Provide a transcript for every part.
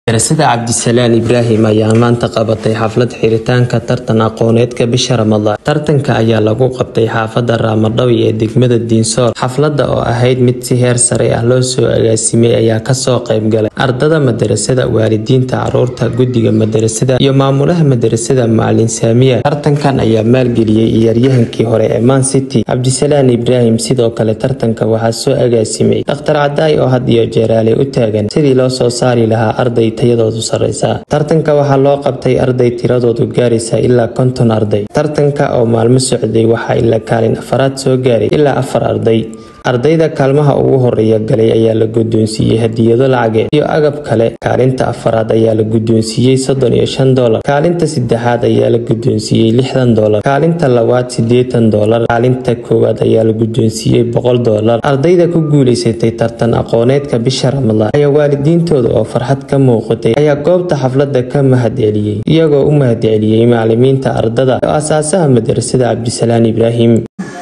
Madarasada Cabdisalaan Ibraahim ayaa maanta qabatay xaflad xiritaanka tartan aqooneedka bisha Ramadaan. Tartanka ayaa lagu qabtay xaafadda Raamadhawi ee degmada Diinsoor. Xafladda oo ahayd mid si heer sare ah loo soo agaasimay ayaa kasoo qayb galay ardada madarasada, waalidiinta carruurta, guddiga madarasada iyo maamulaha madarasada Macalin Saamiya. Tartankan ayaa maalgeliyay ciyaaryahankii hore ee Man City Cabdisalaan Ibraahim. Sidoo kale tartanka waxaa soo agaasimay Dhakhtar Cadaay oo had iyo jeeraale u taagan sidii loo soo saari lahaa arday tayadoodu sareysa. Tartanka waxaa loo qabtay arday tiradoodu gaaraysa ilaa 50 arday. Tartanka oo maalmo socday waxaa ilaa kaalin afaraad soo gaaray ilaa 4 arday. Ardayda kaalmaha ugu horeeya galay ayaa la guddoonsiiyey hadiyado lacageed iyo agab kale. Kaalinta afaraad ayaa la guddoonsiiyey $35, kaalinta saddexaad ayaa la guddoonsiiyey $60, kaalinta labaad $80, kaalinta koowaad ayaa la guddoonsiiyey $100. Ardayda ku guuleysatay tartan aqooneedka bisha Ramadaan ayaa waalidiintooda oo farxad ka muuqatay ayaa goobta xafladda ka mahadceliyey, iyagoo u mahadceliyey macalimiinta, ardada iyo aasaasaha madarasada Cabdisalaan Ibraahim.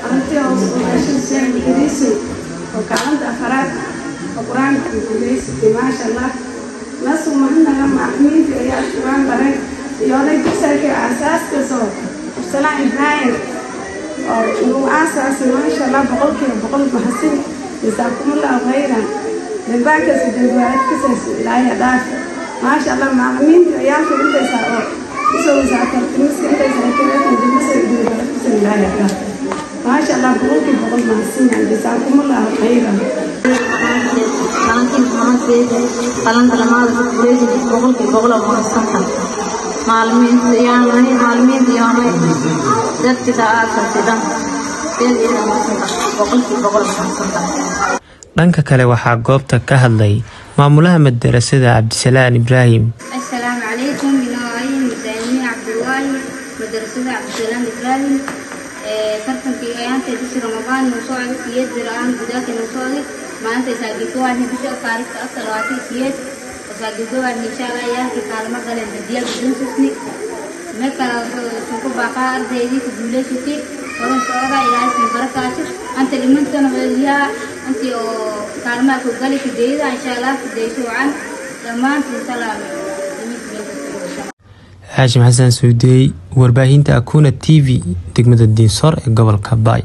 Arrintii hoos ugaashay oo kaalinta afaraad oo qur-aanka guuleysatay, maasha Allah. Nasu mahadnaga macalimiinta ayaa qur-aan baray iyo oday dugsiga aasaaskiisa oo Cabdisalaan Ibraahim oo lagu aasaasay, maasha Allah, 100% mahadsan. Jasaakumullahu khayran. Dambaankaas dambaadkiisa Ilaahay dhaaf. Maasha Allah, macalimiinta ciyaalka intaysa oo usoo wasaatartimiska intaysa kaleetan dambisa dambaadkiisa Ilaahay dhaaf. Maasha Allah, 100% mahadsan yahay. Jasaakumullahu khayran. Qalanta lamaada 100% oo mahadsantahay. Maalimiinta yaanay dadkida aasaasay dhan eed mahadsantahay, 100% mahadsantahay. Dhanka kale waxaa goobta ka hadlay maamulaha madarasada Cabdisalaan Ibraahim. Assalaamu calaykum. Inooayin madaamiye Cabdulaahi, madarasada Cabdisalaam Ibraahim. Tartankii ayaanta bishii Ramadaan noo socday siyeed bir-aan gudaaka noo socday. Maanta isaagigowaadni bisha taariikhta 4 28 isaagigowaadni, insha Allah. Ayaalkii kaalmo galeen hadiya guddoonsusni. Meel kale ku baaqaa ardaydii ku guuleysatay horan socda, Ilaahay siin barakaato. Anta dhimantana hooyaha intii oo kaalmaha ku gali kudayda, insha Allah, kudayso wacan dhammaantiin. Salaam. Haashim Xasan Suudey, warbaahinta Akuna TV, degmada Diinsoor ee gobolka Baay.